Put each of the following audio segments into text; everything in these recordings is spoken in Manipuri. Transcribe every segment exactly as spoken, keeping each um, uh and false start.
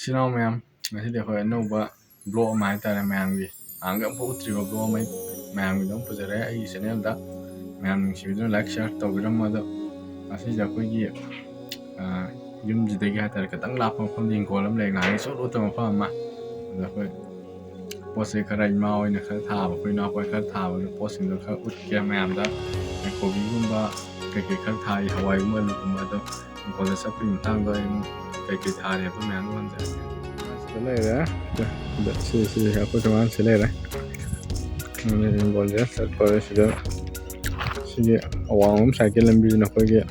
ꯏꯆꯤꯟ ꯏꯅꯥꯎ ꯃꯌꯥꯝ, ꯉꯁꯤꯗꯤ ꯑꯩꯈꯣꯏ ꯑꯅꯧꯕ vlog ꯑꯃ ꯍꯥꯏꯇꯥꯔꯦ, ꯃꯌꯥꯝꯒꯤ ꯍꯥꯟꯅꯒ ꯑꯝꯐꯥꯎ ꯎꯠꯇ꯭ꯔꯤꯕ vlog ꯑꯃ ꯑꯩ ꯃꯌꯥꯝꯒꯤꯗꯃꯛ ꯄꯨꯖꯔꯛꯑꯦ ꯑꯩꯒꯤ channelꯗ꯫ ꯃꯌꯥꯝ ꯅꯨꯡꯁꯤꯕꯤꯗꯨꯅ like share ꯇꯧꯕꯤꯔꯝꯃꯣ꯫ ꯑꯗꯣ ꯉꯁꯤꯁꯦ ꯑꯩꯈꯣꯏꯒꯤ, ꯑ, ꯌꯨꯝꯁꯤꯗꯒꯤ ꯍꯥꯏꯇꯥꯔꯦ, ꯈꯤꯇꯪ ꯂꯥꯞꯄ ꯃꯐꯝꯗ ꯍꯤꯡꯒꯣꯜ ꯑꯃ ꯂꯩ, ꯅꯍꯥꯟꯒꯩ ꯁꯨꯡꯎ ꯎꯠꯇꯕ ꯃꯐꯝ ꯑꯃ꯫ ꯑꯗꯣ ꯑꯩꯈꯣꯏ ꯄꯣꯠꯁꯦ ꯈꯔ ꯏꯃꯥ ꯍꯣꯏꯅ ꯈꯔ ꯊꯥꯕ, ꯑꯩꯈꯣꯏ ꯏꯅꯥꯎꯄꯥ ꯈꯔ ꯊꯥꯕ ꯄꯣꯠꯁꯤꯡꯗꯣ ꯈꯔ ꯎꯠꯀꯦ ꯃꯌꯥꯝꯗ꯫ ꯀꯣꯕꯤꯒꯨꯝꯕ ꯀꯩꯀꯩ ꯈꯔ ꯊꯥꯔꯤ, ꯍꯋꯥꯏꯒꯨꯝꯕ, ꯑꯂꯨꯒꯨꯝꯕ, ꯑꯗꯣ ꯍꯤꯡꯒꯣꯜꯗ ꯆꯠꯄꯒꯤ ꯃꯇꯥꯡꯗ ꯑꯩ ꯑꯃꯨꯛ ꯀꯩꯀꯩ ꯊꯥꯔꯤ ꯍꯥꯏꯕ ꯃꯌꯥꯝꯗꯣ ꯍꯟꯖꯔꯛꯀꯦ꯫ ꯁꯤꯗ ꯂꯩꯔꯦ꯫ ꯁꯤꯗ, ꯁꯤ, ꯁꯤ ꯑꯩꯈꯣꯏ ꯊꯣꯡꯒꯥꯟ ꯁꯤ ꯂꯩꯔꯦ꯫ ꯍꯤꯡꯒꯣꯜꯁꯦ ꯆꯠꯄ ꯁꯤꯗ, ꯁꯤꯒꯤ ꯑꯋꯥꯡꯂꯣꯝ side ꯀꯤ ꯂꯝꯕꯤꯁꯤꯅ ꯑꯩꯈꯣꯏꯒꯤ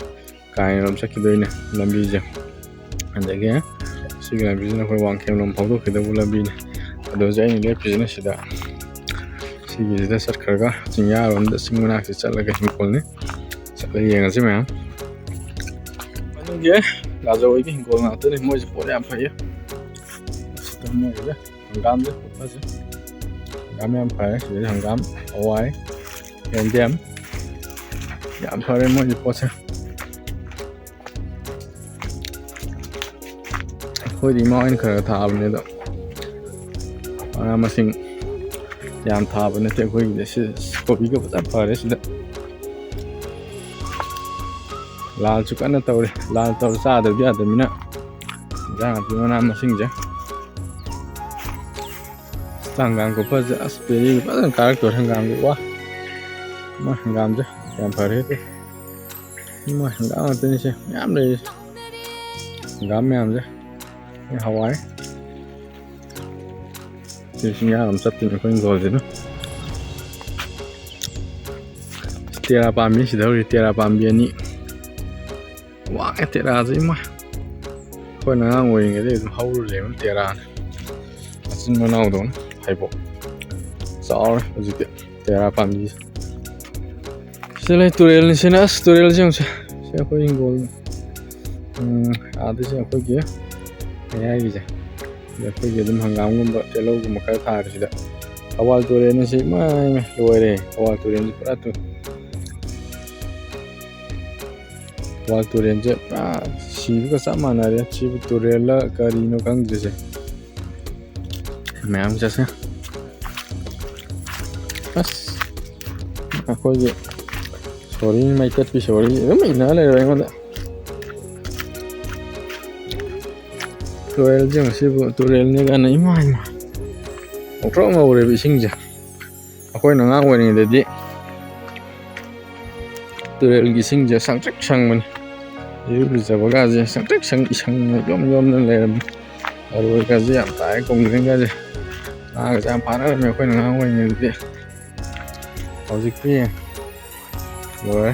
ꯀꯥꯏꯅꯔꯣꯝ ꯆꯠꯈꯤꯗꯣꯏꯅꯦ ꯂꯝꯕꯤꯁꯦ꯫ ꯑꯗꯒꯤ ꯁꯤꯒꯤ ꯂꯝꯕꯤꯁꯤꯅ ꯑꯩꯈꯣꯏ ꯋꯥꯡꯈꯦꯝꯂꯣꯝ ꯐꯥꯎꯗꯣꯛꯈꯤꯗꯧꯕ ꯂꯝꯕꯤꯅꯤ꯫ ꯑꯗꯣ ꯍꯧꯖꯤꯛ ꯑꯩꯅ ꯂꯦꯞꯄꯤꯁꯤꯅ ꯁꯤꯗ, ꯁꯤꯒꯤꯁꯤꯗ ꯆꯠꯈ꯭ꯔꯒ ꯆꯤꯡꯌꯥꯔꯣꯝꯗ, ꯆꯤꯡ ꯃꯅꯥꯛꯁꯤꯗ ꯆꯠꯂꯒ ꯍꯤꯡꯈꯣꯜꯅꯤ꯫ ꯆꯠꯂ ꯌꯦꯡꯉꯁꯤ ꯃꯌꯥꯝ꯫ ꯃꯅꯨꯡꯒꯤ ꯂꯥꯖꯧ ꯍꯣꯏꯒꯤ ꯍꯤꯡꯒꯣꯜ ꯉꯥꯛꯇꯅꯤ, ꯃꯣꯏꯁꯦ ꯄꯣꯠ ꯌꯥꯝ ꯐꯩꯌꯦ꯫ ꯁꯤꯗ ꯃꯣꯏꯒꯤꯗ ꯍꯪꯒꯥꯝꯁꯦ ꯐꯖꯩ꯫ ꯍꯪꯒꯥꯝ ꯌꯥꯝ ꯐꯔꯦ꯫ ꯁꯤꯗꯩ ꯍꯪꯒꯥꯝ, ꯍꯋꯥꯏ, ꯌꯦꯟꯗꯦꯝ꯫ ꯌꯥꯝ ꯐꯔꯦ ꯃꯣꯏꯒꯤ ꯄꯣꯠꯁꯦ꯫ ꯑꯩꯈꯣꯏꯗꯤ ꯏꯃꯥ ꯍꯣꯏꯅ ꯈꯔ ꯈꯔ ꯊꯥꯕꯅꯦ, ꯑꯗꯣ ꯃꯅꯥ ꯃꯁꯤꯡ ꯌꯥꯝ ꯊꯥꯕ ꯅꯠꯇꯦ ꯑꯩꯈꯣꯏꯒꯤꯗꯤ꯫ ꯁꯤ ꯀꯣꯕꯤꯒ ꯐꯖꯅ ꯐꯔꯦ ꯁꯤꯗ꯫ ꯂꯥꯜꯁꯨ ꯀꯟꯅ ꯇꯧꯔꯤ꯫ ꯂꯥꯜ ꯇꯧꯔ ꯆꯥꯗꯕꯗꯤ ꯌꯥꯗꯕꯅꯤꯅ ꯏꯟꯖꯥꯡ ꯅꯥꯄꯤ ꯃꯅꯥ ꯃꯁꯤꯡꯁꯦ꯫ ꯑꯁ, ꯍꯪꯒꯥꯝ ꯈꯨꯐꯁꯦ, ꯑꯁ, ꯄꯦꯔꯤꯒ ꯐꯖꯅ ꯀꯥꯔꯛꯇꯣꯔꯦ ꯍꯪꯒꯥꯝꯒꯤ꯫ ꯋꯥ, ꯃꯣꯏ ꯍꯪꯒꯥꯝꯁꯦ ꯌꯥꯝ ꯐꯔꯦ꯫ ꯃꯣꯏ ꯍꯪꯒꯥꯝ ꯉꯥꯛꯇꯅꯤꯁꯦ ꯃꯌꯥꯝ ꯂꯩꯔꯤꯁꯦ꯫ ꯍꯪꯒꯥꯝ ꯃꯌꯥꯝꯁꯦ꯫ ꯁꯤ ꯍꯋꯥꯏ꯫ ꯁꯤ ꯆꯤꯡꯌꯥ ꯑꯃ ꯆꯠꯇꯣꯏꯅꯦ ꯑꯩꯈꯣꯏ ꯍꯤꯡꯒꯣꯜꯁꯤꯅ꯫ ꯇꯦꯔꯥ ꯄꯥꯝꯕꯤ ꯁꯤꯗ ꯍꯧꯔꯤ, ꯇꯦꯔꯥ ꯄꯥꯝꯕꯤ ꯑꯅꯤ꯫ ꯋꯥꯡꯉꯦ ꯇꯦꯔꯥꯁꯦ, ꯏꯃꯥ꯫ ꯑꯩꯈꯣꯏꯅ ꯑꯉꯥꯡ ꯑꯣꯏꯔꯤꯉꯩꯗꯒꯤ ꯑꯗꯨꯝ ꯍꯧꯔ ꯂꯩꯕ ꯇꯦꯔꯥꯅꯦ꯫ ꯃꯆꯤꯟ ꯃꯅꯥꯎꯗꯧꯅ ꯐꯩꯕꯣꯛ ꯆꯥꯎꯔꯦ ꯍꯧꯖꯤꯛꯇꯤ ꯇꯦꯔꯥ ꯄꯥꯝꯕꯤꯁꯦ꯫ ꯁꯤꯗ ꯂꯩ ꯇꯨꯔꯦꯜꯅꯤ ꯁꯤꯅ꯫ ꯑꯁ, ꯇꯨꯔꯦꯜꯁꯦ ꯌꯦꯡꯉꯨꯁꯦ꯫ ꯁꯤ ꯑꯩꯈꯣꯏ ꯍꯤꯡꯒꯣꯜ, ꯎꯝ, ꯑꯥꯗꯁꯦ ꯑꯩꯈꯣꯏꯒꯤ ꯃꯌꯥꯏꯒꯤꯁꯦ꯫ ꯁꯤꯗ ꯑꯩꯈꯣꯏꯒꯤ ꯑꯗꯨꯝ ꯍꯪꯒꯥꯝꯒꯨꯝꯕ, ꯇꯤꯜꯍꯧꯒꯨꯝꯕ ꯈꯔ ꯊꯥꯔꯦ ꯁꯤꯗ꯫ ꯊꯧꯕꯥꯜ ꯇꯨꯔꯦꯜꯅꯤ ꯁꯤ꯫ ꯏꯃꯥꯏ, ꯏꯃꯥꯏ, ꯂꯣꯏꯔꯦ꯫ ꯊꯧꯕꯥꯜ ꯇꯨꯔꯦꯜꯁꯤ ꯄꯨꯔꯥ ꯇꯨ-, ꯊꯧꯕꯥꯜ ꯇꯨꯔꯦꯜꯁꯦ ꯄꯨꯔꯥ ꯁꯤꯕꯒ ꯆꯞ ꯃꯥꯟꯅꯔꯦ꯫ ꯁꯤꯕꯨ ꯇꯨꯔꯦꯜꯂ ꯀꯔꯤꯅꯣ ꯈꯪꯗ꯭ꯔꯤꯁꯦ꯫ ꯃꯌꯥꯝ ꯆꯠꯁꯦ꯫ ꯑꯁ, ꯑꯩꯈꯣꯏꯒꯤ ꯁꯣꯔꯤ ꯃꯩꯇꯠꯄꯤ ꯁꯣꯔꯤ ꯑꯗꯨꯝ ꯏꯟꯅ ꯂꯩꯔꯦ ꯑꯩꯉꯣꯟꯗ꯫ ꯇꯨꯔꯦꯜꯁꯦ ꯉꯁꯤꯕꯨ ꯇꯨꯔꯦꯜꯅꯤ ꯀꯥꯏꯅ, ꯏꯃꯥ ꯏꯃꯥ, ꯉꯧꯊ꯭ꯔꯣꯛ ꯉꯧꯔꯦꯕ ꯏꯁꯤꯡꯁꯦ꯫ ꯑꯩꯈꯣꯏꯅ ꯑꯉꯥꯡ ꯑꯣꯏꯔꯤꯉꯩꯗꯗꯤ ꯇꯨꯔꯦꯜꯒꯤ ꯏꯁꯤꯡꯁꯦ ꯁꯪꯇ꯭ꯔꯤꯛ ꯁꯪꯕꯅꯤ꯫ ꯏꯔꯨ ꯂꯨꯖꯕꯒꯁꯦ ꯁꯪꯇ꯭ꯔꯤꯛ ꯁꯪ, ꯏꯁꯪ ꯌꯣꯝ ꯌꯣꯝꯗꯅ ꯂꯩꯔꯝꯃꯤ꯫ ꯊꯔꯣꯏꯒꯁꯦ ꯌꯥꯝ ꯇꯥꯏ, ꯀꯣꯡꯒ꯭ꯔꯦꯡꯒꯁꯦ꯫ ꯉꯥꯒꯁꯦ ꯌꯥꯝ ꯐꯥꯅꯔꯝꯃꯤ ꯑꯩꯈꯣꯏꯅ ꯑꯉꯥꯡ ꯑꯣꯏꯔꯤꯉꯩꯗꯗꯤ꯫ ꯍꯧꯖꯤꯛꯇꯤ ꯂꯣꯏꯔꯦ꯫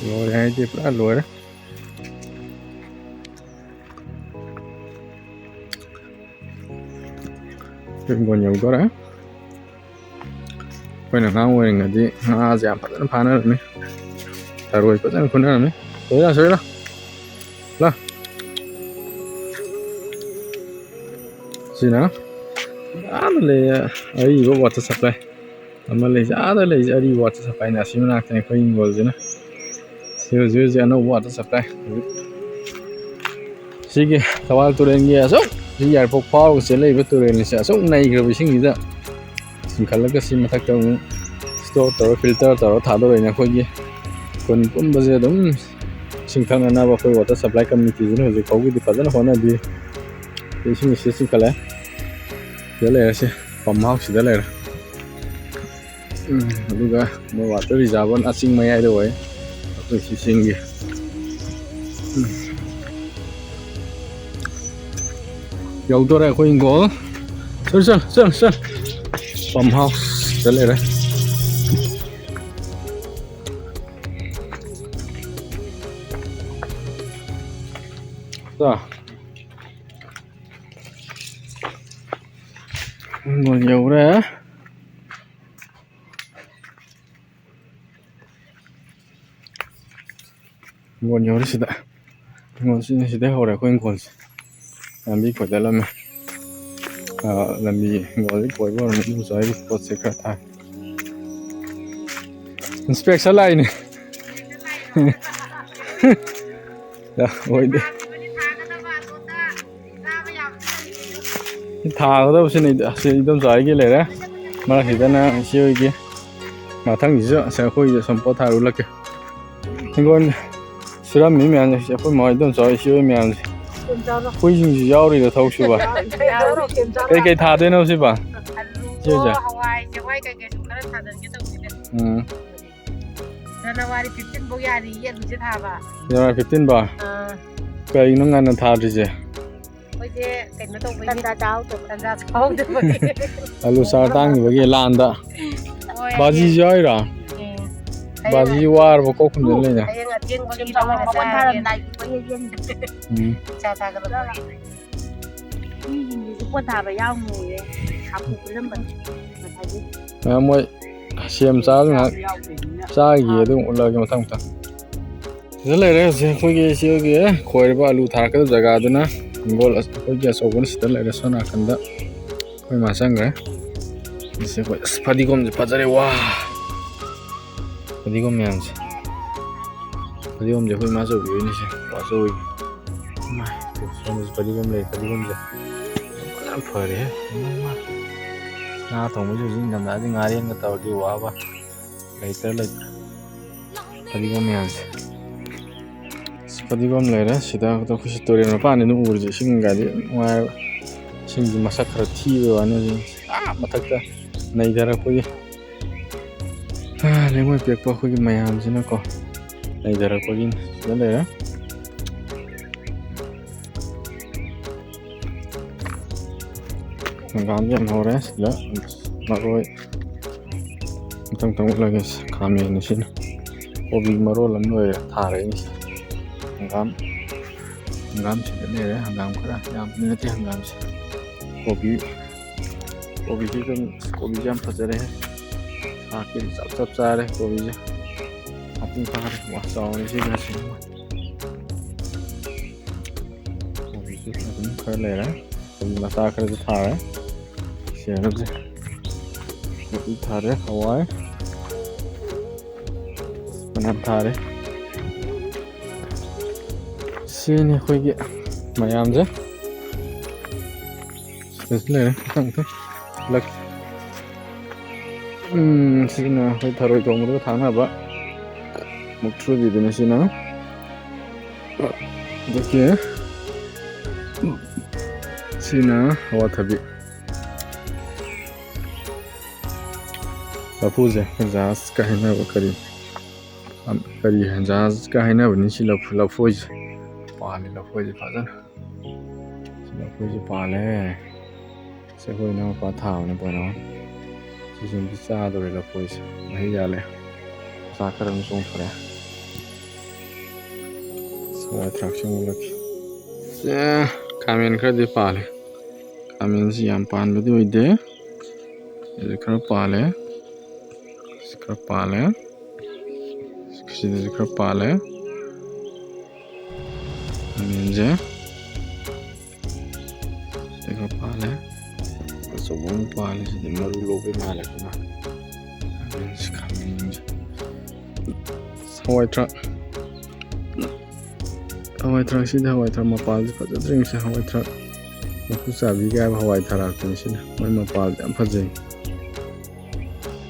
ꯂꯣꯏꯔꯦ ꯍꯥꯏꯗꯤ ꯄꯨꯔꯥ ꯂꯣꯏꯔꯦ꯫ ꯍꯤꯡꯒꯣꯜ ꯌꯧꯗꯣꯔꯦ꯫ ꯑꯩꯈꯣꯏꯅ ꯑꯉꯥꯡ ꯑꯣꯏꯔꯤꯉꯩꯗꯤ ꯉꯥꯁꯦ ꯌꯥꯝ ꯐꯖꯅ ꯐꯥꯅꯔꯝꯃꯤ꯫ ꯊꯔꯣꯏ ꯐꯖꯅ ꯈꯨꯟꯅꯔꯝꯃꯤ꯫ ꯁꯣꯏꯔ, ꯁꯣꯏꯔ꯫ ꯂꯥ꯫ ꯁꯤꯅ ꯑꯥꯗ ꯂꯩꯌꯦ, ꯑꯔꯤꯕ water supply ꯑꯃ ꯂꯩꯁꯦ, ꯑꯥꯗ ꯂꯩꯁꯦ ꯑꯔꯤꯕ water supplyꯅꯦ꯫ ꯑꯁꯤ ꯃꯅꯥꯛꯇꯅꯦ ꯑꯩꯈꯣꯏ ꯍꯤꯡꯒꯣꯜꯁꯤꯅ꯫ ꯁꯤ ꯍꯧꯖꯤꯛ ꯍꯧꯖꯤꯛ ꯑꯅꯧꯕ water supply꯫ ꯁꯤꯒꯤ ꯊꯧꯕꯥꯜ ꯇꯨꯔꯦꯜꯒꯤ ꯑꯁꯨꯛ ꯁꯤ ꯌꯥꯏꯔꯤꯄꯣꯛ ꯐꯥꯎꯔꯒ ꯆꯦꯜꯂꯛꯏꯕ ꯇꯨꯔꯦꯜꯅꯤꯁꯦ, ꯑꯁꯨꯛ ꯅꯩꯈ꯭ꯔꯕ ꯏꯁꯤꯡꯁꯤꯗ ꯆꯤꯡꯈꯠꯂꯒ ꯁꯤ ꯃꯊꯛꯇ ꯑꯃꯨꯛ store ꯇꯧꯔ, filter ꯇꯧꯔ ꯊꯥꯗꯣꯔꯛꯏꯅꯦ꯫ ꯑꯩꯈꯣꯏꯒꯤ ꯈꯨꯟ ꯄꯨꯝꯕꯁꯦ ꯑꯗꯨꯝ ꯏꯁꯤꯡ ꯊꯛꯅꯅꯕ ꯑꯩꯈꯣꯏ water supply committeeꯁꯤꯅ ꯍꯧꯖꯤꯛ ꯐꯥꯎꯒꯤꯗꯤ ꯐꯖꯅ ꯍꯣꯠꯅꯕꯤ꯫ ꯏꯁꯤꯡ ꯁꯤ ꯆꯤꯡꯈꯠꯂꯦ꯫ ꯁꯤꯗ ꯂꯩꯔꯦ, ꯁꯤ pump house ꯁꯤꯗ ꯂꯩꯔꯦ꯫ ꯎꯝ, ꯑꯗꯨꯒ ꯃꯣꯏ water reserve ꯑꯆꯤꯡ ꯃꯌꯥꯏꯗ ꯑꯣꯏ꯫ ꯑꯩꯈꯣꯏ ꯁꯤ ꯆꯤꯡꯒꯤ꯫ ꯎꯝ꯫ ꯌꯧꯗꯣꯔꯦ ꯑꯩꯈꯣꯏ ꯍꯤꯡꯒꯣꯜ꯫ ꯆꯠ, ꯆꯠ, ꯆꯠ, ꯆꯠ꯫ Pump houseꯇ ꯂꯩꯔꯦ꯫ ꯆꯥ꯫ ꯍꯤꯡꯒꯣꯜ ꯌꯧꯔꯦ꯫ ꯍꯤꯡꯒꯣꯜ ꯌꯧꯔꯦ ꯁꯤꯗ꯫ ꯍꯤꯡꯒꯣꯜꯁꯤꯅ ꯁꯤꯗꯩ ꯍꯧꯔꯦ ꯑꯩꯈꯣꯏ ꯍꯤꯡꯒꯣꯜꯁꯦ꯫ ꯂꯝꯕꯤ ꯈꯣꯏꯗꯠꯂꯝꯃꯦ꯫ ꯑꯥ, ꯂꯝꯕꯤ ꯍꯤꯡꯒꯣꯜꯗꯤ ꯀꯣꯏꯕ ꯍꯧꯔꯝꯃꯦ꯫ ꯏꯕꯣꯆꯥ ꯍꯣꯏꯒꯤ ꯄꯣꯠꯁꯦ ꯈꯔ ꯊꯥꯏ꯫ Inspection ꯂꯥꯛꯏꯅꯦ꯫ ꯑꯣꯏꯗꯦ꯫ ꯁꯤ ꯊꯥꯒꯗꯕꯁꯤꯅ ꯁꯤ ꯏꯗꯣꯝꯆꯥ ꯑꯩꯒꯤ ꯂꯩꯔꯦ꯫ ꯃꯔꯛꯁꯤꯗꯅ ꯏꯆꯦ ꯍꯣꯏꯒꯤ꯫ ꯃꯊꯪꯁꯤꯁꯨ ꯑꯁ ꯑꯩꯈꯣꯏꯒꯤ ꯁꯨꯝ ꯄꯣꯠ ꯊꯥꯔꯨ ꯎꯠꯂꯛꯀꯦ꯫ ꯍꯤꯡꯒꯣꯜ ꯁꯨꯔꯝꯃꯤ ꯃꯌꯥꯝꯁꯦ ꯑꯩꯈꯣꯏ ꯃꯥ ꯏꯗꯣꯝꯆꯥ ꯏꯆꯦ ꯍꯣꯏ ꯃꯌꯥꯝꯁꯦ꯫ ꯍꯨꯏꯁꯤꯡꯁꯨ ꯌꯥꯎꯔꯤꯔꯣ ꯊꯕꯛ ꯁꯨꯕ? ꯀꯩꯀꯩ ꯊꯥꯗꯣꯏꯅꯣ ꯁꯤꯕ? ꯏꯆꯦ ꯍꯣꯏꯁꯦ? ꯍꯋꯥꯏ ꯆꯦꯡꯋꯥꯏ ꯀꯩꯀꯩꯁꯨ ꯈꯔ ꯊꯥꯖꯤꯟꯒꯦ ꯇꯧꯕꯅꯤꯗ꯫ ꯎꯝ꯫ January fifteen ꯐꯧ ꯌꯥꯔꯤ ꯑꯂꯨꯁꯦ ꯊꯥꯕ꯫ January fifteen ꯐꯧ? ꯑꯥ꯫ ꯀꯩꯅꯣ ꯉꯟꯅ ꯊꯥꯗ꯭ꯔꯤꯁꯦ? ꯑꯩꯈꯣꯏꯁꯦ ꯀꯩꯅꯣ ꯇꯧꯕꯒꯤ꯫ ꯇꯟꯖꯥ ꯆꯥꯍꯧꯗꯕ꯫ ꯇꯟꯖꯥ ꯆꯥꯍꯧꯗꯕꯒꯤ꯫ ꯑꯂꯨ ꯆꯥꯔ ꯇꯥꯡꯈꯤꯕꯒꯤ ꯂꯥꯟꯗ꯫ ꯍꯣꯏ, ꯕꯥꯖꯤꯁꯨ ꯌꯥꯎꯔꯤꯔꯣ? ꯎꯝ꯫ ꯕꯥꯖꯤ ꯋꯥꯔꯕ ꯀꯣꯛ ꯈꯨꯝꯖꯤꯜ ꯂꯩꯅꯦ꯫ ꯍꯌꯦꯡ ꯑꯊꯦꯡꯕꯒꯤ ꯃꯄꯣꯟ ꯊꯥꯔꯝꯗꯥꯏꯒꯤ ꯎꯝ꯫ ꯏꯆꯥ ꯆꯥꯒꯗꯕ꯫ ꯃꯤꯁꯤꯡꯁꯤꯁꯨ ꯄꯣꯠ ꯊꯥꯕ ꯌꯥꯎꯅꯤꯌꯦ꯫ ꯍꯥꯄꯨ ꯈꯨꯜꯂꯝꯕꯅꯤ ꯉꯁꯥꯏꯗꯤ꯫ ꯃꯌꯥꯝ ꯃꯣꯏ ꯁꯦꯝ ꯆꯥꯕ ꯉꯥꯏꯍꯥꯛ ꯆꯥꯈꯤꯒꯦ, ꯑꯗꯨꯝ ꯎꯠꯂꯛꯑꯒꯦ ꯃꯊꯪ ꯃꯊꯪ꯫ ꯁꯤꯗ ꯂꯩꯔꯦ ꯍꯧꯖꯤꯛ ꯑꯩꯈꯣꯏꯒꯤ ꯏꯆꯦꯒꯤ ꯈꯣꯏꯔꯤꯕ ꯑꯂꯨ ꯊꯥꯔꯛꯀꯗꯕ ꯖꯒꯥꯗꯨꯅ꯫ ꯍꯤꯡꯒꯣꯜ ꯑꯁ-, ꯑꯩꯈꯣꯏꯒꯤ ꯑꯆꯧꯕꯅ ꯁꯤꯗ ꯂꯩꯔꯦ, ꯁꯣꯝ ꯅꯥꯀꯟꯗ ꯑꯩꯈꯣꯏ ꯃꯥ ꯆꯪꯈ꯭ꯔꯦ꯫ ꯑꯁꯤ ꯑꯩꯈꯣꯏ ꯑꯁ, ꯐꯗꯤꯒꯣꯝꯁꯦ ꯐꯖꯔꯦ, ꯋꯥ! ꯐꯗꯤꯒꯣꯝ ꯃꯌꯥꯝꯁꯦ꯫ ꯐꯗꯤꯒꯣꯝꯁꯦ ꯑꯩꯈꯣꯏ ꯃꯥ ꯑꯆꯧꯕꯤ ꯍꯣꯏꯅꯤꯁꯦ, ꯄꯥ ꯑꯆꯧꯕꯤ꯫ ꯏꯃꯥꯏ, ꯁꯣꯝꯗꯁꯨ ꯐꯗꯤꯒꯣꯝ ꯂꯩ, ꯐꯗꯤꯒꯣꯝꯁꯦ ꯐꯖꯅ ꯐꯔꯦꯍꯦ꯫ ꯏꯃꯥ, ꯏꯃꯥ꯫ ꯉꯥ ꯊꯣꯡꯕꯁꯨ ꯍꯧꯖꯤꯛ ꯏꯪꯊꯝꯊꯥꯗꯤ ꯉꯥꯔꯦꯟꯒ ꯇꯧꯔꯗꯤ ꯋꯥꯕ꯫ ꯂꯩꯇ꯭ꯔ ꯂꯩꯇ꯭ꯔ꯫ ꯐꯗꯤꯒꯣꯝ ꯃꯌꯥꯝꯁꯦ꯫ ꯑꯁ, ꯐꯗꯤꯒꯣꯝ ꯂꯩꯔꯦ꯫ ꯁꯤꯗ ꯑꯩꯈꯣꯏꯁꯤ ꯇꯨꯔꯦꯜ ꯃꯄꯥꯟꯅꯤꯅ ꯎꯔꯤꯁꯦ, ꯏꯁꯤꯡꯒꯗꯤ ꯅꯨꯡꯉꯥꯏꯔꯕ꯫ ꯏꯁꯤꯡꯁꯤ ꯃꯁꯛ ꯈꯔ ꯊꯤꯕꯩ ꯋꯥꯅꯤ꯫ ꯑꯥ ꯃꯊꯛꯇ ꯅꯩꯊꯔꯛꯄꯒꯤ꯫ ꯑꯥ, ꯂꯩꯉꯣꯏ ꯄꯦꯛꯄ ꯑꯩꯈꯣꯏꯒꯤ ꯃꯌꯥꯝꯁꯤꯅꯀꯣ, ꯅꯩꯊꯔꯛꯄꯒꯤꯅꯤ꯫ ꯁꯤꯗ ꯂꯩꯔꯦ꯫ ꯍꯪꯒꯥꯝꯁꯦ ꯌꯥꯝ ꯍꯧꯔꯦ꯫ ꯁꯤꯗ ꯃꯔꯣꯏ ꯃꯊꯪ ꯃꯊꯪ ꯎꯠꯂꯒꯦ꯫ ꯈꯥꯃꯦꯟ ꯑꯁꯤꯅ ꯀꯣꯕꯤ ꯃꯔꯣꯜ ꯑꯃ ꯂꯣꯏꯔꯦ ꯊꯥꯔꯛꯏꯁꯦ꯫ ꯍꯪꯒꯥꯝ, ꯍꯪꯒꯥꯝ ꯁꯤꯗ ꯂꯩꯔꯦ꯫ ꯍꯪꯒꯥꯝ ꯈꯔ ꯌꯥꯝꯕꯗꯤ ꯅꯠꯇꯦ ꯍꯪꯒꯥꯝꯁꯦ꯫ ꯀꯣꯕꯤ, ꯀꯣꯕꯤꯁꯤ ꯑꯗꯨꯝ, ꯀꯣꯕꯤꯁꯦ ꯌꯥꯝ ꯐꯖꯔꯦ꯫ ꯁꯥꯛꯀꯤꯗꯤ ꯆꯞ ꯆꯞ ꯆꯥꯔꯦ ꯀꯣꯕꯤꯁꯦ꯫ ꯃꯄꯨꯡ ꯐꯥꯔꯦ꯫ ꯋꯥ ꯆꯥꯎꯔꯦ ꯁꯤ ꯈꯔꯁꯦ꯫ ꯀꯣꯕꯤꯁꯦ ꯑꯗꯨꯝ ꯈꯔ ꯂꯩꯔꯦ꯫ ꯀꯣꯕꯤ ꯃꯆꯥ ꯈꯔꯁꯨ ꯊꯥꯔꯦ꯫ ꯁꯦ ꯍꯟꯗꯛꯁꯦ ꯀꯣꯕꯤ ꯊꯥꯔꯦ, ꯍꯋꯥꯏ ꯐꯅꯌꯥꯝ ꯊꯥꯔꯦ꯫ ꯁꯤꯅꯤ ꯑꯩꯈꯣꯏꯒꯤ ꯃꯌꯥꯝꯁꯦ꯫ ꯁꯤꯗꯁꯨ ꯂꯩꯔꯦ, ꯃꯊꯪ ꯃꯊꯪ꯫ ꯂꯛ-, ꯎꯝ, ꯁꯤꯅ ꯑꯩꯈꯣꯏ ꯊꯔꯣꯏ ꯊꯣꯡꯕꯗꯒ ꯊꯥꯛꯅꯕ ꯃꯨꯛꯊ꯭ꯔꯨꯕꯤꯗꯨꯅꯤ ꯁꯤꯅ꯫ ꯑꯗꯒꯤ ꯁꯤꯅ ꯑꯋꯥꯊꯕꯤ꯫ ꯂꯐꯨꯁꯦ ꯖꯍꯥꯖꯀ ꯍꯥꯏꯅꯕ ꯀꯔꯤ, ꯑꯝ, ꯀꯔꯤ ꯖꯍꯥꯖꯀ ꯍꯥꯏꯅꯕꯅꯤ ꯁꯤ ꯂꯐꯨ-, ꯂꯐꯣꯏꯁꯦ꯫ ꯄꯥꯜꯂꯤ ꯂꯐꯣꯏꯁꯦ ꯐꯖꯅ꯫ ꯁꯤ ꯂꯐꯣꯏꯁꯦ ꯄꯥꯜꯂꯦ꯫ ꯁꯤ ꯑꯩꯈꯣꯏ ꯏꯅꯥꯎꯄꯥ ꯊꯥꯕꯅꯦ ꯄꯣꯏꯅꯥꯎ꯫ ꯁꯤꯁꯨ ꯑꯝꯇ ꯆꯥꯗꯧꯔꯦ ꯂꯐꯣꯏꯁꯦ꯫ ꯃꯍꯩ ꯌꯥꯜꯂꯦ꯫ ꯃꯆꯥ ꯈꯔ ꯑꯗꯨꯝ ꯆꯣꯡꯊꯣꯔꯛꯑꯦ꯫ ꯁꯤ ꯍꯋꯥꯏ ꯊ꯭ꯔꯥꯛꯁꯦ ꯑꯃꯨꯛ ꯎꯠꯂꯛꯀꯦ꯫ ꯁꯦ, ꯈꯥꯃꯦꯟ ꯈꯔꯗꯤ ꯄꯥꯜꯂꯦ꯫ ꯈꯥꯃꯦꯟꯁꯤ ꯌꯥꯝ ꯄꯥꯟꯕꯗꯤ ꯑꯣꯏꯗꯦ꯫ ꯁꯤꯗ ꯈꯔ ꯄꯥꯜꯂꯦ꯫ ꯁꯤ ꯈꯔ ꯄꯥꯜꯂꯦ꯫ ꯁꯤꯗꯁꯨ ꯈꯔ ꯄꯥꯜꯂꯦ꯫ ꯈꯥꯃꯦꯟꯁꯦ꯫ ꯁꯤꯗ ꯈꯔ ꯄꯥꯜꯂꯦ꯫ ꯑꯆꯧꯕ ꯑꯃ ꯄꯥꯜꯂꯦ꯫ ꯁꯤꯗꯤ ꯃꯔꯨ ꯂꯣꯛꯄꯩ ꯃꯥꯜꯂꯦ ꯀꯣ꯫ ꯈꯥꯃꯦꯟꯁꯦ, ꯈꯥꯃꯦꯟꯁꯦ꯫ ꯍꯋꯥꯏ ꯊ꯭ꯔꯥꯛ꯫ ꯍꯋꯥꯏ ꯊ꯭ꯔꯥꯛꯁꯤꯗꯤ ꯍꯋꯥꯏ ꯊ꯭ꯔꯥꯛ ꯃꯄꯥꯜꯁꯦ ꯐꯖꯗ꯭ꯔꯤꯉꯩꯁꯦ ꯍꯋꯥꯏ ꯊ꯭ꯔꯥꯛ꯫ ꯃꯀꯨ ꯆꯥꯕꯤꯒ ꯍꯥꯏꯕ ꯍꯋꯥꯏ ꯊꯔꯥꯛꯇꯨꯅꯤ ꯁꯤꯅ꯫ ꯃꯣꯏ ꯃꯄꯥꯜꯁꯦ ꯌꯥꯝ ꯐꯖꯩ꯫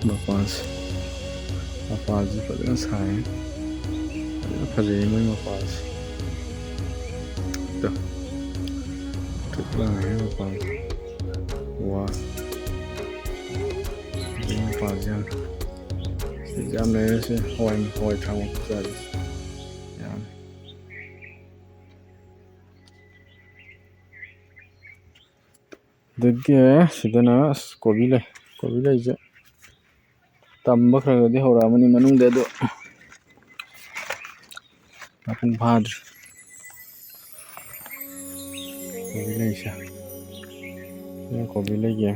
ꯃꯄꯥꯟꯁꯦ, ꯃꯄꯥꯟꯁꯦ ꯐꯖꯅ ꯁꯥꯏ꯫ ꯐꯖꯅ ꯐꯖꯩ ꯃꯣꯏ ꯃꯄꯥꯟꯁꯦ꯫ ꯇꯣ꯫ ꯊꯨꯛ ꯂꯥꯡꯉꯦ ꯃꯄꯥꯟꯁꯦ꯫ ꯋꯥ꯫ ꯐꯖꯩ ꯃꯄꯥꯟꯁꯦ ꯌꯥꯝ꯫ ꯁꯤꯁꯦ ꯌꯥꯝ ꯂꯩꯔꯦ ꯁꯤ꯫ ꯍꯋꯥꯏ, ꯍꯋꯥꯏ ꯊ꯭ꯔꯥꯛ ꯃꯀꯨ ꯆꯥꯕꯤꯁꯦ꯫ ꯌꯥꯝ꯫ ꯑꯗꯒꯤ ꯁꯤꯗꯅ ꯑꯁ ꯀꯣꯕꯤ ꯂꯩ꯫ ꯀꯣꯕꯤ ꯂꯩꯁꯦ ꯇꯝꯕ ꯈꯔ ꯈꯔꯗꯤ ꯍꯧꯔꯛꯑꯕꯅꯤ ꯃꯅꯨꯡꯗ, ꯑꯗꯣ ꯃꯄꯨꯡ ꯐꯥꯗ꯭ꯔꯤ꯫ ꯀꯣꯕꯤ ꯂꯩꯁꯦ꯫ ꯁꯤꯅ ꯀꯣꯕꯤ ꯂꯩꯒꯤ꯫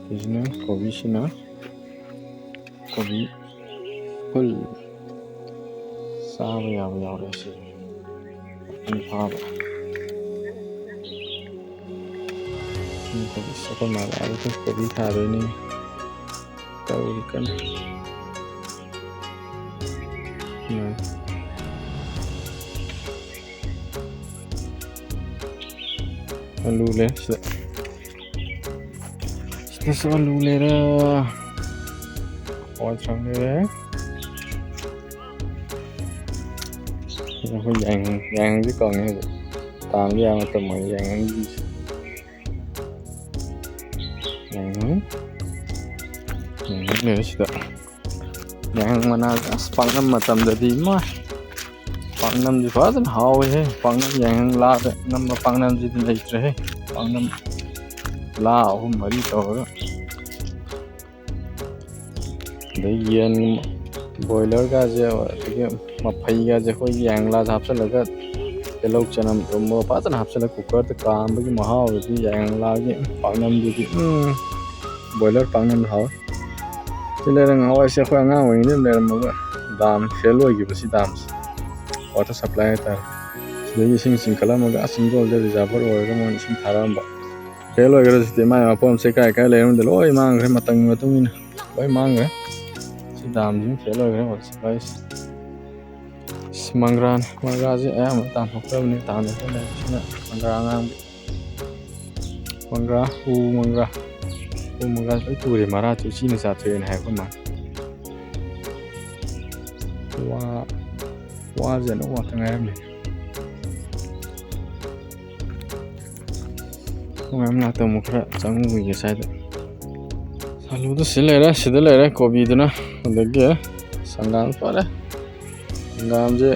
ꯁꯤꯁꯤꯅ ꯀꯣꯕꯤꯁꯤꯅ ꯀꯣꯕꯤ ꯐꯨꯜ ꯆꯥꯕ ꯌꯥꯕ ꯌꯥꯎꯔꯦ ꯁꯤ꯫ ꯃꯄꯨꯡ ꯐꯥꯕ꯫ ꯁꯤ ꯀꯣꯕꯤ, ꯑꯩꯈꯣꯏ ꯃꯥ ꯂꯥꯛꯑꯒ ꯀꯣꯕꯤ ꯊꯥꯗꯣꯏꯅꯤ꯫ ꯇꯧꯔꯤ ꯀꯟꯅ꯫ ꯎꯝ꯫ ꯑꯂꯨ ꯂꯩꯔꯦ ꯁꯤꯗ꯫ ꯁꯤꯗꯁꯨ ꯑꯂꯨ ꯂꯩꯔꯦ꯫ ꯍꯋꯥꯏ ꯊ꯭ꯔꯥꯛ ꯂꯩꯔꯦ꯫ ꯁꯤꯗ ꯑꯩꯈꯣꯏ ꯌꯥꯏꯉꯪ, ꯌꯥꯏꯉꯪꯁꯦ ꯀꯪꯉꯦ ꯍꯧꯖꯤꯛ꯫ ꯇꯥꯟꯕ ꯌꯥꯕ ꯃꯇꯝ ꯑꯣꯏꯔꯦ ꯌꯥꯏꯉꯪꯒꯤꯁꯦ꯫ ꯌꯥꯏꯉꯪ꯫ ꯌꯥꯏꯉꯪ ꯂꯩꯔꯦ ꯁꯤꯗ꯫ ꯌꯥꯏꯉꯪ ꯃꯅꯥꯁꯦ ꯑꯁ ꯄꯥꯛꯅꯝ ꯃꯇꯝꯗꯗꯤ ꯏꯃꯥ! ꯄꯥꯛꯅꯝꯁꯦ ꯐꯖꯅ ꯍꯥꯎꯋꯦꯍꯦ꯫ ꯄꯥꯛꯅꯝ ꯌꯥꯏꯉꯪ ꯂꯥꯗ ꯅꯝꯕ ꯄꯥꯛꯅꯝꯁꯤꯗꯤ ꯂꯩꯇ꯭ꯔꯦꯍꯦ꯫ ꯄꯥꯛꯅꯝ ꯂꯥ ꯑꯍꯨꯝ ꯃꯔꯤ ꯇꯧꯔꯒ꯫ ꯑꯗꯩ ꯌꯦꯟ ꯕꯣꯏꯂꯔꯒꯁꯦ, ꯑꯗꯒꯤ ꯃꯐꯩꯒꯁꯦ ꯑꯩꯈꯣꯏꯒꯤ ꯌꯥꯏꯉꯪꯂꯥꯗ ꯍꯥꯞꯆꯤꯜꯂꯒ ꯇꯤꯜꯍꯧ ꯆꯅꯝ ꯊꯨꯝ ꯃꯣꯔꯣꯛ ꯐꯖꯅ ꯍꯥꯞꯆꯤꯜꯂꯒ ꯀꯨꯀꯔꯗ ꯀꯥꯝꯕꯒꯤ ꯃꯍꯥꯎꯗꯨꯗꯤ ꯌꯥꯏꯉꯪꯂꯥꯒꯤ ꯄꯥꯛꯅꯝꯗꯨꯗꯤ, ꯎꯝ, ꯕꯣꯏꯂꯔ ꯄꯥꯛꯅꯝ ꯍꯥꯎꯋꯦ꯫ ꯁꯤ ꯂꯩꯔꯪ ꯍꯋꯥꯏꯁꯦ ꯑꯩꯈꯣꯏ ꯑꯉꯥꯡ ꯑꯣꯏꯔꯤꯉꯩꯗ ꯑꯗꯨꯝ ꯂꯩꯔꯝꯃꯒ ꯗꯥꯝ ꯐꯦꯜ ꯑꯣꯏꯈꯤꯕ ꯁꯤ ꯗꯥꯝꯁꯦ꯫ ꯋꯥꯇꯔ ꯁꯄ꯭ꯂꯥꯏ ꯍꯥꯏꯇꯥꯔꯦ꯫ ꯁꯤꯗꯒꯤ ꯏꯁꯤꯡ ꯆꯤꯡꯈꯠꯂꯝꯃꯒ ꯑꯁ ꯆꯤꯡꯗꯣꯜꯗ ꯔꯤꯖꯥꯔꯚꯔ ꯑꯣꯏꯔꯒ ꯃꯣꯏꯅ ꯏꯁꯤꯡ ꯊꯥꯔꯛꯑꯝꯕ꯫ ꯐꯦꯜ ꯑꯣꯏꯈ꯭ꯔꯦ ꯁꯤꯗꯤ꯫ ꯃꯥꯏ ꯃꯐꯝꯁꯦ ꯀꯥꯏ ꯀꯥꯏ ꯂꯩꯔꯝꯗ ꯂꯣꯏ ꯃꯥꯡꯈ꯭ꯔꯦ꯫ ꯃꯇꯝꯒꯤ ꯃꯇꯨꯡ ꯏꯟꯅ ꯂꯣꯏ ꯃꯥꯡꯈ꯭ꯔꯦ꯫ ꯁꯤ ꯗꯥꯝꯁꯤꯃ ꯐꯦꯜ ꯑꯣꯏꯈ꯭ꯔꯦ꯫ ꯋꯥꯇꯔ ꯁꯄ꯭ꯂꯥꯏꯁꯦ꯫ ꯑꯁ ꯃꯪꯒ꯭ꯔꯥꯅꯤ꯫ ꯃꯪꯒ꯭ꯔꯥꯁꯦ ꯑꯌꯥꯝꯕ ꯇꯥꯟꯊꯣꯛꯇꯕꯅꯤ꯫ ꯇꯥꯟꯊꯣꯛꯇꯕꯅꯤ꯫ ꯁꯤꯅ ꯃꯪꯒ꯭ꯔꯥ ꯑꯉꯥꯡꯕꯤ꯫ ꯃꯪꯒ꯭ꯔꯥ, ꯎ ꯃꯪꯒ꯭ꯔꯥ꯫ ꯎ ꯃꯪꯒ꯭ꯔꯥꯁꯦ ꯂꯣꯏ ꯇꯨꯔꯦ꯫ ꯃꯔꯥꯁꯨ ꯎꯆꯤꯅ ꯆꯥꯊꯣꯛꯑꯦꯅ ꯍꯥꯏ ꯑꯩꯈꯣꯏ ꯃꯥꯅ꯫ ꯋꯥ, ꯋꯥꯁꯦ ꯑꯅꯧꯕ ꯉꯥꯛꯇ ꯉꯥꯏꯔꯝꯃꯦ꯫ ꯑꯩꯈꯣꯏ ꯃꯌꯥꯝ ꯉꯥꯛꯇ ꯑꯃꯨꯛ ꯈꯔ ꯆꯪꯉꯨꯈꯤꯒꯦ ꯁ꯭ꯋꯥꯏꯗ꯫ ꯑꯂꯨꯗꯨ ꯁꯤ ꯂꯩꯔꯦ, ꯁꯤꯗ ꯂꯩꯔꯦ ꯀꯣꯕꯤꯗꯨꯅ꯫ ꯑꯗꯒꯤ ꯍꯪꯒꯥꯝ ꯐꯔꯦ꯫ ꯍꯪꯒꯥꯝꯁꯦ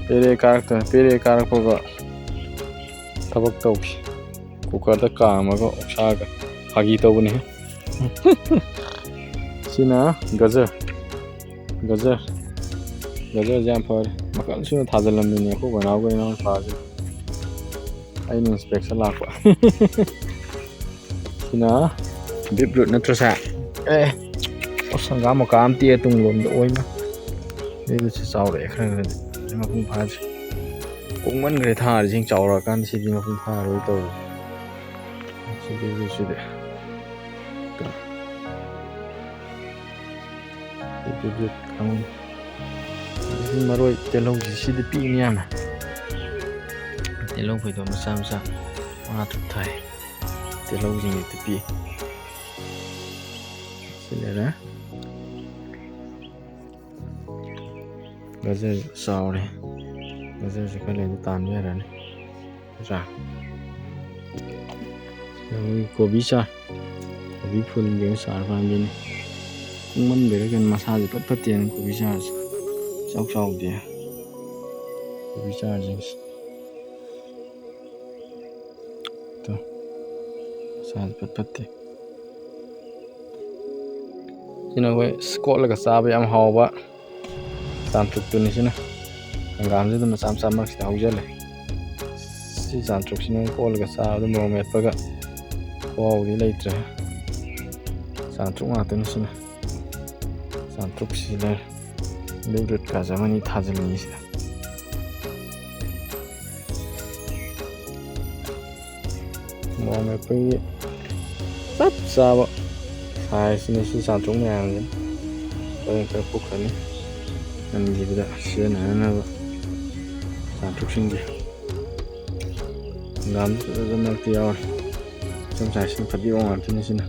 ꯄꯦꯔꯦ ꯀꯥꯔꯛꯇꯣꯏꯅꯦ꯫ ꯄꯦꯔꯦ ꯀꯥꯔꯛꯄꯒ ꯊꯕꯛ ꯇꯧꯈꯤ꯫ ꯀꯨꯀꯔꯗ ꯀꯥꯝꯃꯒ ꯑꯣꯛꯁꯥꯒ꯫ ꯐꯥꯒꯤ ꯇꯧꯕꯅꯤꯍꯦ꯫ ꯁꯤꯅ ꯒꯖꯔ꯫ ꯒꯖꯔ꯫ ꯒꯖꯔꯁꯦ ꯌꯥꯝ ꯐꯔꯦ꯫ ꯃꯈꯜ ꯁꯨꯅ ꯊꯥꯖꯤꯜꯂꯝꯃꯤꯅꯦ ꯑꯩꯈꯣꯏ ꯕꯣꯏꯅꯥꯎꯒ ꯏꯅꯥꯎꯅꯨꯄꯥꯁꯦ꯫ ꯑꯩꯅ ꯏꯟꯁꯄꯦꯛꯁꯟ ꯂꯥꯛꯄ꯫ ꯁꯤꯅ ꯕꯤꯠꯔꯨꯠ ꯅꯠꯇ꯭ꯔꯣ ꯁꯦ? ꯑꯦ, ꯑꯁ, ꯍꯪꯒꯥꯝ ꯃꯀꯥ ꯑꯃ ꯇꯦꯛꯑꯦ ꯇꯨꯡꯂꯣꯝꯗ꯫ ꯑꯣꯏꯃ꯫ ꯕꯤꯠꯔꯨꯠꯁꯦ ꯆꯥꯎꯔꯛꯑꯦ ꯈꯔ ꯈꯔꯗꯤ꯫ ꯃꯄꯨꯡ ꯐꯥꯗ꯭ꯔꯤ꯫ ꯀꯨꯡꯃꯟꯈ꯭ꯔꯦ ꯊꯥꯔꯤꯁꯤꯡ ꯆꯥꯎꯔꯛꯑꯀꯥꯟꯗ ꯁꯤꯗꯤ ꯃꯄꯨꯡ ꯐꯥꯔꯔꯣꯏ ꯇꯧꯔꯤ꯫ ꯁꯤꯗꯤ ꯕꯤꯠꯔꯨꯠꯁꯤꯗꯤ꯫ ꯕꯤꯠꯔꯨꯠ ꯈꯪꯉꯤ꯫ ꯑꯗꯒꯤ ꯃꯔꯣꯏ ꯇꯤꯜꯍꯧꯁꯤ ꯁꯤꯗꯤ ꯄꯤꯛꯏꯅ ꯌꯥꯝꯅ꯫ ꯇꯤꯜꯍꯧ ꯐꯩꯗꯣꯝ ꯃꯆꯥ ꯃꯆꯥ꯫ ꯃꯉꯥ ꯇꯔꯨꯛ ꯊꯥꯏ꯫ ꯇꯤꯜꯍꯧꯁꯤꯡꯁꯤ ꯄꯤ꯫ ꯁꯤ ꯂꯩꯔꯦ꯫ ꯒꯖꯔ ꯆꯥꯎꯔꯦ꯫ ꯒꯖꯔꯁꯦ ꯈꯔ ꯂꯩꯔꯗꯤ ꯇꯥꯟꯕ ꯌꯥꯔꯅꯤ꯫ ꯅꯠꯇ꯭ꯔꯥ? ꯑꯩꯈꯣꯏ ꯀꯣꯕꯤ ꯆꯥꯔ꯫ ꯀꯣꯕꯤ ꯐꯨꯜꯒꯤ ꯆꯥꯔ ꯄꯥꯝꯕꯤꯅꯤ꯫ ꯀꯨꯡꯃꯟꯕꯩꯔꯥ ꯀꯩꯅꯣ ꯃꯁꯥꯁꯦ ꯐꯠ ꯐꯠꯇꯦꯅ ꯀꯣꯕꯤ ꯆꯥꯔꯁꯦ꯫ ꯆꯥꯎ ꯆꯥꯎꯗꯦ꯫ ꯀꯣꯕꯤ ꯆꯥꯔꯁꯤꯡꯁꯦ꯫ ꯇꯣ꯫ ꯃꯁꯥꯁꯦ ꯐꯠ ꯐꯠꯇꯦ꯫ ꯁꯤꯅ ꯑꯩꯈꯣꯏ ꯀꯣꯠꯂꯒ ꯆꯥꯕ ꯌꯥꯝ ꯍꯥꯎꯕ ꯆꯥꯟꯇ꯭ꯔꯨꯛꯇꯨꯅꯤ ꯁꯤꯅ꯫ ꯍꯪꯒꯥꯝꯁꯤꯗ ꯃꯆꯥ ꯃꯆꯥ ꯃꯔꯛꯁꯤꯗ ꯍꯧꯖꯜꯂꯦ꯫ ꯁꯤ ꯆꯥꯟꯇ꯭ꯔꯨꯛꯁꯤꯅ ꯀꯣꯠꯂꯒ ꯆꯥꯕꯗ ꯃꯣꯔꯣꯛ ꯃꯦꯠꯄꯒ ꯈꯨꯍꯥꯎꯗꯤ ꯂꯩꯇ꯭ꯔꯦ꯫ ꯆꯥꯟꯇ꯭ꯔꯨꯛ ꯉꯥꯛꯇꯅꯤ ꯁꯤꯅ꯫ ꯆꯥꯟꯇ꯭ꯔꯨꯛꯁꯤꯗ ꯕꯤꯠꯔꯨꯠ ꯀꯥꯖꯝ ꯑꯅꯤ ꯊꯥꯖꯤꯜꯂꯤ ꯁꯤꯗ꯫ ꯃꯣꯔꯣꯛ ꯃꯦꯠꯄꯒꯤ ꯆꯞ ꯆꯥꯕ ꯁꯥꯏꯖꯅꯤ ꯁꯤ ꯆꯥꯟꯇ꯭ꯔꯨꯛ ꯃꯌꯥꯝꯁꯦ꯫ ꯍꯣꯔꯦꯟ ꯈꯔ ꯄꯨꯈ꯭ꯔꯅꯤ꯫ ꯉꯟꯈꯤꯕꯗ ꯁꯤꯖꯤꯟꯅꯅꯕ ꯆꯥꯟꯇ꯭ꯔꯨꯛꯁꯤꯡꯁꯦ꯫ ꯍꯪꯒꯥꯝꯁꯨ ꯐꯖꯅ ꯃꯔꯛꯇ ꯌꯥꯎꯔꯦ꯫ ꯁꯨꯝ ꯁꯥꯏꯖꯁꯤꯅ ꯐꯗꯤꯒꯣꯝ ꯉꯥꯛꯇꯅꯤ ꯁꯤꯅ꯫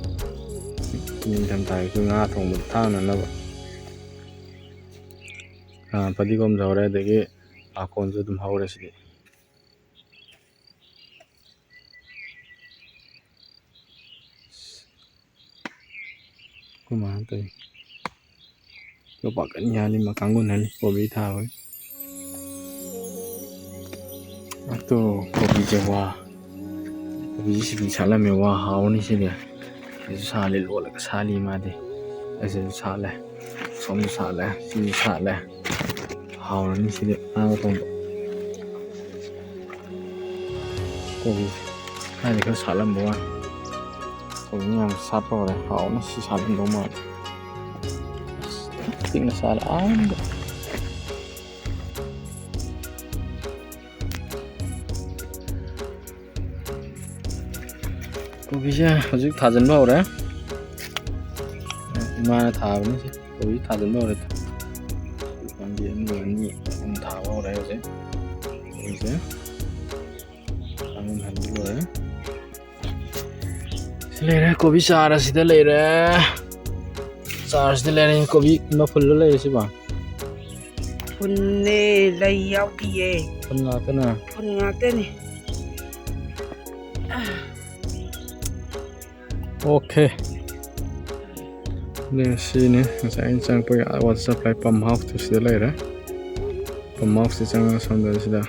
ꯅꯤꯡꯊꯝꯊꯥꯒꯤ ꯑꯩꯈꯣꯏ ꯉꯥ ꯊꯣꯡꯕꯗ ꯊꯥꯛꯅꯅꯕ꯫ ꯑꯥ, ꯐꯗꯤꯒꯣꯝꯁꯨ ꯍꯧꯔꯦ, ꯑꯗꯒꯤ ꯄꯥꯈꯣꯟꯁꯨ ꯑꯗꯨꯝ ꯍꯧꯔꯦ ꯁꯤꯗꯤ꯫ ꯑꯩꯈꯣꯏ ꯃꯥꯅ ꯇꯧꯔꯤ꯫ ꯌꯣꯄꯥꯛ ꯀꯟꯅ ꯌꯥꯜꯂꯤ, ꯃꯀꯥꯡ ꯍꯨꯟꯍꯜꯂꯤ, ꯀꯣꯕꯤ ꯊꯥꯕꯒꯤ꯫ ꯑꯗꯣ ꯀꯣꯕꯤꯁꯦ ꯋꯥ, ꯀꯣꯕꯤꯁꯦ ꯁꯤꯗꯤ ꯁꯥꯠꯂꯝꯃꯦ, ꯋꯥ ꯍꯥꯎꯅꯤ ꯁꯤꯗꯤ꯫ ꯁꯤꯁꯨ ꯁꯥꯠꯂꯤ, ꯂꯣꯜꯂꯒ ꯁꯥꯠꯂꯤ ꯃꯥꯗꯤ꯫ ꯑꯁꯤꯁꯨ ꯁꯥꯠꯂꯦ, ꯁꯣꯝꯁꯨ ꯁꯥꯠꯂꯦ, ꯁꯤꯁꯨ ꯁꯥꯠꯂꯦ꯫ ꯍꯥꯎꯔꯅꯤ ꯁꯤꯗꯤ ꯉꯥꯒ ꯊꯣꯡꯕ꯫ ꯀꯣꯕꯤ ꯍꯥꯏꯗꯤ ꯈꯔ ꯁꯥꯠꯂꯝꯕ ꯋꯥꯅꯤ꯫ ꯀꯣꯕꯤ ꯃꯌꯥꯝ ꯁꯥꯠꯄ ꯍꯧꯔꯦ꯫ ꯍꯥꯎꯅ ꯁꯤ ꯁꯥꯠꯂꯝꯗꯧ ꯃꯥꯜꯂꯦ꯫ ꯑꯁ, ꯄꯤꯛꯅ ꯁꯥꯠꯂꯦ꯫ ꯑꯥ꯫ ꯀꯣꯕꯤꯁꯦ ꯍꯧꯖꯤꯛ ꯊꯥꯖꯤꯟꯕ ꯍꯧꯔꯦ꯫ ꯏꯃꯥꯅ ꯊꯥꯕꯅꯤ ꯁꯤ꯫ ꯀꯣꯕꯤ ꯊꯥꯖꯤꯟꯕ ꯍꯧꯔꯦ꯫ ꯄꯥꯝꯕꯤ ꯑꯃ, ꯑꯅꯤ, ꯑꯍꯨꯝ ꯊꯥꯕ ꯍꯧꯔꯦ ꯍꯧꯖꯤꯛ꯫ ꯀꯣꯕꯤꯁꯦ ꯀꯥꯡꯍꯟ ꯍꯟꯕ ꯂꯣꯏꯔꯦ꯫ ꯂꯩꯔꯦ, ꯀꯣꯕꯤ ꯆꯥꯔ ꯑꯁꯤꯗ ꯂꯩꯔꯦ꯫ ꯆꯥꯔ ꯑꯁꯤꯗ ꯂꯩꯔꯦ꯫ ꯀꯣꯕꯤ ꯃꯐꯨꯜꯂ ꯂꯩꯔꯤꯁꯤꯕꯣ? ꯐꯨꯟꯅꯦ, ꯂꯩ ꯌꯥꯎꯗꯤꯌꯦ꯫ ꯐꯨꯟ ꯉꯥꯛꯇꯅ? ꯐꯨꯟ ꯉꯥꯛꯇꯅꯤ꯫ ꯑꯣꯀꯦ꯫ ꯅꯦ, ꯁꯤꯅꯤ ꯉꯁꯥꯏ ꯑꯩꯅ ꯆꯪꯉꯛꯄꯒꯤ water supply pump house two ꯁꯤꯗ ꯂꯩꯔꯦ꯫ Pump house ꯁꯤ ꯆꯪꯉꯒ ꯁꯣꯝꯗ ꯁꯤꯗ,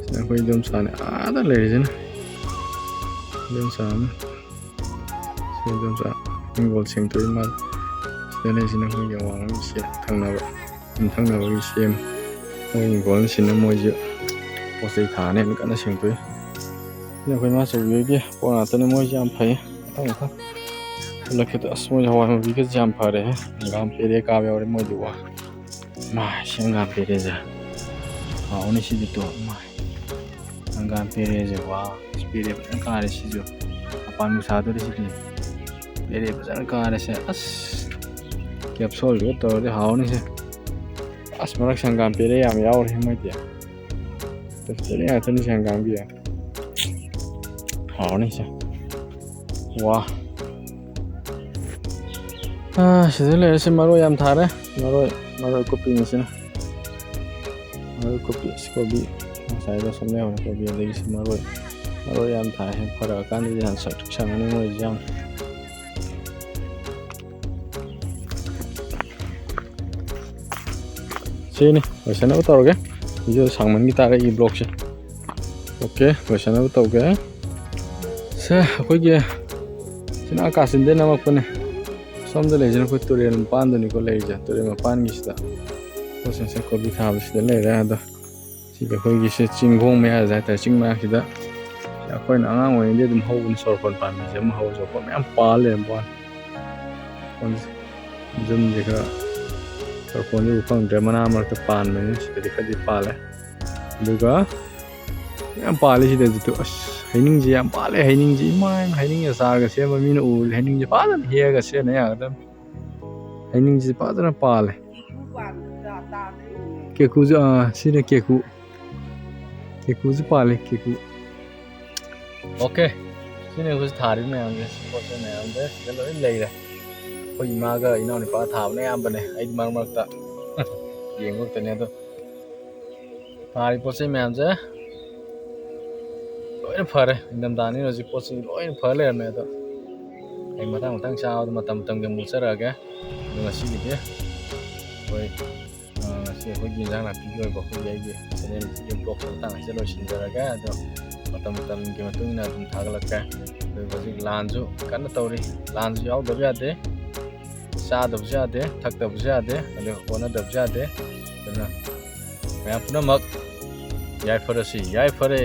ꯁꯤꯗ ꯑꯩꯈꯣꯏ ꯏꯗꯣꯝꯆꯥꯅꯤ ꯑꯥꯗ ꯂꯩꯔꯤꯁꯤꯅ꯫ ꯏꯗꯣꯝꯆꯥ ꯑꯃ꯫ ꯁꯤ ꯏꯗꯣꯝꯆꯥ ꯍꯤꯡꯒꯣꯜ ꯁꯦꯡꯗꯣꯛꯏ ꯃꯥꯜꯂꯦ꯫ ꯁꯤꯗ ꯂꯩꯁꯤꯅ ꯑꯩꯈꯣꯏꯒꯤ ꯑꯋꯥꯡ ꯂꯝꯁꯦ ꯊꯪꯅꯕ, ꯌꯨꯝ ꯊꯪꯅꯕꯒꯤ ꯁꯦꯝ꯫ ꯃꯣꯏ ꯍꯤꯡꯒꯣꯜꯁꯤꯅ ꯃꯣꯏꯁꯨ ꯄꯣꯠ ꯆꯩ ꯊꯥꯅꯦꯅ ꯀꯟꯅ ꯁꯦꯡꯗꯣꯛꯏ꯫ ꯁꯤꯅ ꯑꯩꯈꯣꯏ ꯏꯃꯥꯆꯧꯕꯤ ꯍꯣꯏꯒꯤ ꯄꯣꯠ ꯉꯥꯛꯇꯅꯤ, ꯃꯣꯏꯁꯨ ꯌꯥꯝ ꯐꯩ꯫ ꯃꯊꯪ ꯃꯊꯪ ꯎꯠꯂꯛꯀꯦ꯫ ꯑꯁ, ꯃꯣꯏ ꯍꯋꯥꯏ ꯃꯨꯕꯤꯒꯁꯦ ꯌꯥꯝ ꯐꯔꯦꯍꯦ꯫ ꯍꯪꯒꯥꯝ ꯄꯦꯔꯦ ꯀꯥꯕ ꯌꯥꯎꯔꯦ ꯃꯣꯏꯗꯤ꯫ ꯋꯥ꯫ ꯃꯥ, ꯁꯤ ꯍꯪꯒꯥꯝ ꯄꯦꯔꯦꯁꯦ꯫ ꯍꯥꯎꯅꯤ ꯁꯤꯗꯤ ꯇꯣ꯫ ꯃꯥ꯫ ꯍꯪꯒꯥꯝ ꯄꯦꯔꯦꯁꯦ꯫ ꯋꯥ꯫ ꯄꯦꯔꯦ ꯐꯖꯅ ꯀꯥꯔꯦ ꯁꯤꯁꯨ꯫ ꯃꯄꯥꯟ ꯅꯨꯡꯁꯥꯗꯣꯔꯦ ꯁꯤꯗꯤ꯫ ꯄꯦꯔꯦ ꯐꯖꯅ ꯀꯥꯔꯦꯁꯦ꯫ ꯑꯁ꯫ ꯀꯦꯞꯁꯣꯜꯗꯨꯒ ꯇꯧꯔꯗꯤ ꯍꯥꯎꯅꯤꯁꯦ꯫ ꯑꯁ, ꯃꯔꯛꯁꯦ ꯍꯪꯒꯥꯝ ꯄꯦꯔꯦ ꯌꯥꯝ ꯌꯥꯎꯔꯦ ꯃꯣꯏꯗꯤ꯫ ꯄꯦꯔꯦ ꯉꯥꯛꯇꯅꯤꯁꯦ ꯍꯪꯒꯥꯝꯒꯤ꯫ ꯍꯥꯎꯅꯤꯁꯦ꯫ ꯋꯥ꯫ ꯑꯥ, ꯁꯤꯗ ꯂꯩꯔꯤꯁꯦ ꯃꯔꯣꯏ ꯌꯥꯝ ꯊꯥꯔꯦ꯫ ꯃꯔꯣꯏ, ꯃꯔꯣꯏ ꯀꯨꯞꯄꯤꯅꯤ ꯁꯤꯅ꯫ ꯃꯔꯣꯏ ꯀꯨꯞꯄꯤ, ꯑꯁ, ꯀꯣꯕꯤ꯫ ꯉꯁꯥꯏꯗꯣ ꯁꯨꯝ ꯂꯩꯍꯧꯔꯦ ꯀꯣꯕꯤ, ꯑꯗꯒꯤ ꯁꯤ ꯃꯔꯣꯏ꯫ ꯃꯔꯣꯏ ꯌꯥꯝ ꯊꯥꯏ꯫ ꯍꯦꯛ ꯐꯔꯛꯑꯀꯥꯟꯗꯗꯤ ꯌꯥꯝ ꯁꯛ ꯁꯪꯉꯅꯤ ꯃꯣꯏꯁꯦ ꯌꯥꯝ꯫ ꯁꯤꯅꯤ, ꯂꯣꯏꯁꯟꯅꯕ ꯇꯧꯔꯒꯦ꯫ ꯚꯤꯗꯤꯑꯣ ꯁꯥꯡꯃꯟꯈꯤ ꯇꯥꯔꯦ ꯑꯩꯒꯤ ꯕ꯭ꯂꯣꯒꯁꯦ꯫ ꯑꯣꯀꯦ, ꯂꯣꯏꯁꯟꯅꯕ ꯇꯧꯒꯦ꯫ ꯁꯦ, ꯑꯩꯈꯣꯏꯒꯤ ꯁꯤꯅ ꯀꯥꯆꯤꯟꯗꯩ ꯅꯝꯃꯛꯄꯅꯦ꯫ ꯁꯣꯝꯗ ꯂꯩꯁꯤꯅ ꯑꯩꯈꯣꯏ ꯇꯨꯔꯦꯜ ꯃꯄꯥꯟꯗꯅꯤꯀꯣ ꯂꯩꯔꯤꯁꯦ, ꯇꯨꯔꯦꯜ ꯃꯄꯥꯟꯒꯤꯁꯤꯗ꯫ ꯄꯣꯠꯁꯤꯡꯁꯦ ꯀꯣꯕꯤ ꯊꯥꯕꯁꯤꯗ ꯂꯩꯔꯦ꯫ ꯑꯗꯣ ꯁꯤꯗꯤ ꯑꯩꯈꯣꯏꯒꯤꯁꯦ ꯆꯤꯡꯈꯣꯡ ꯃꯌꯥꯁꯦ ꯍꯥꯏꯇꯥꯔꯦ, ꯆꯤꯡ ꯃꯌꯥꯁꯤꯗ ꯑꯩꯈꯣꯏꯅ ꯑꯉꯥꯡ ꯑꯣꯏꯔꯤꯉꯩꯗꯩ ꯑꯗꯨꯝ ꯍꯧꯕꯅꯤ꯫ ꯁꯣꯔꯐꯣꯟ ꯄꯥꯝꯕꯤꯁꯦ ꯑꯃ ꯍꯧꯕꯁꯦ ꯁꯣꯔꯐꯣꯟ ꯃꯌꯥꯝ ꯄꯥꯜ ꯂꯩꯔꯝꯕ ꯋꯥꯅꯤ꯫ ꯁꯣꯔꯐꯣꯟꯁꯦ, ꯌꯨꯝꯁꯦ ꯈꯔ ꯁꯣꯔꯐꯣꯟꯁꯦ ꯎ ꯐꯪꯗ꯭ꯔꯦ, ꯃꯅꯥ ꯃꯔꯛꯇ ꯄꯥꯟꯕꯅꯤꯅ ꯁꯤꯗꯗꯤ ꯈꯔꯗꯤ ꯄꯥꯜꯂꯦ꯫ ꯑꯗꯨꯒ ꯌꯥꯝ ꯄꯥꯜꯂꯤ ꯁꯤꯗꯗꯤ ꯇꯨ꯫ ꯑꯁ, ꯍꯩꯅꯤꯡꯁꯦ ꯌꯥꯝ ꯄꯥꯜꯂꯦ꯫ ꯍꯩꯅꯤꯡꯁꯦ, ꯏꯃꯥꯏ, ꯍꯩꯅꯤꯡ ꯑꯆꯥꯔꯒ ꯁꯦꯝꯕ ꯃꯤꯅ ꯎꯔꯗꯤ ꯍꯩꯅꯤꯡꯁꯦ ꯐꯖꯅ ꯍꯦꯛꯑꯒ ꯁꯤꯖꯤꯟꯅ ꯌꯥꯒꯗꯕꯅꯤ꯫ ꯍꯩꯅꯤꯡꯁꯦ ꯐꯖꯅ ꯄꯥꯜꯂꯦ꯫ ꯀꯦꯀꯨꯁꯨ, ꯑꯥ, ꯁꯤꯅ ꯀꯦꯀꯨ꯫ ꯀꯦꯀꯨꯁꯨ ꯄꯥꯜꯂꯦ, ꯀꯦꯀꯨ꯫ ꯑꯣꯀꯦ꯫ ꯁꯤꯅꯤ ꯑꯩꯈꯣꯏ ꯊꯥꯔꯤꯕ ꯃꯌꯥꯝꯁꯦ, ꯁꯤ ꯄꯣꯠ ꯆꯩ ꯃꯌꯥꯝꯁꯦ ꯁꯤꯗ ꯂꯣꯏ ꯂꯩꯔꯦ꯫ ꯑꯩꯈꯣꯏ ꯏꯃꯥꯒ ꯏꯅꯥꯎꯅꯨꯄꯥꯒ ꯊꯥꯕꯅ ꯑꯌꯥꯝꯕꯅꯦ, ꯑꯩꯗꯤ ꯃꯔꯛ ꯃꯔꯛꯇ ꯌꯦꯡꯕ ꯈꯛꯇꯅꯦ꯫ ꯑꯗꯣ ꯊꯥꯔꯤꯕ ꯄꯣꯠ ꯆꯩ ꯃꯌꯥꯝꯁꯦ ꯂꯣꯏꯅ ꯐꯔꯦ꯫ ꯏꯪꯊꯝꯊꯥꯅꯤꯅ ꯍꯧꯖꯤꯛ ꯄꯣꯠ ꯆꯩ ꯂꯣꯏꯅ ꯐꯔ ꯂꯩꯔꯝꯃꯦ꯫ ꯑꯗꯣ ꯑꯩ ꯃꯊꯪ ꯃꯊꯪ ꯆꯥꯕꯗ ꯃꯇꯝ ꯃꯇꯝꯒꯤ ꯑꯃꯨꯛ ꯆꯠꯆꯔꯛꯑꯒꯦ꯫ ꯑꯗꯣ ꯉꯁꯤꯒꯤꯗꯤ ꯑꯩꯈꯣꯏ, ꯑ, ꯉꯁꯤ ꯑꯩꯈꯣꯏꯒꯤ ꯏꯟꯖꯥꯡ ꯅꯥꯄꯤꯒꯤ ꯑꯣꯏꯕ ꯑꯩꯈꯣꯏꯒꯤ ꯑꯩꯒꯤ ꯆꯦꯅꯦꯜꯁꯤꯒꯤ ꯕ꯭ꯂꯣꯛꯁꯦ ꯃꯇꯥꯡ ꯑꯁꯤꯗ ꯂꯣꯏꯁꯤꯟꯖꯔꯒꯦ꯫ ꯑꯗꯣ ꯃꯇꯝ ꯃꯇꯝꯒꯤ ꯃꯇꯨꯡ ꯏꯟꯅ ꯑꯗꯨꯝ ꯊꯥꯒꯠꯂꯛꯀꯦ꯫ ꯑꯗꯨꯒ ꯍꯧꯖꯤꯛ ꯂꯥꯟꯁꯨ ꯀꯟꯅ ꯇꯧꯔꯤ꯫ ꯂꯥꯟꯁꯨ ꯌꯥꯎꯗꯕ ꯌꯥꯗꯦ, ꯆꯥꯗꯕꯁꯨ ꯌꯥꯗꯦ, ꯊꯛꯇꯕꯁꯨ ꯌꯥꯗꯦ, ꯑꯗꯨꯒ ꯍꯣꯠꯅꯗꯕꯁꯨ ꯌꯥꯗꯦ꯫ ꯑꯗꯨꯅ ꯃꯌꯥꯝ ꯄꯨꯝꯅꯃꯛ ꯌꯥꯏꯐꯔꯁꯤ, ꯌꯥꯏꯐꯔꯦ꯫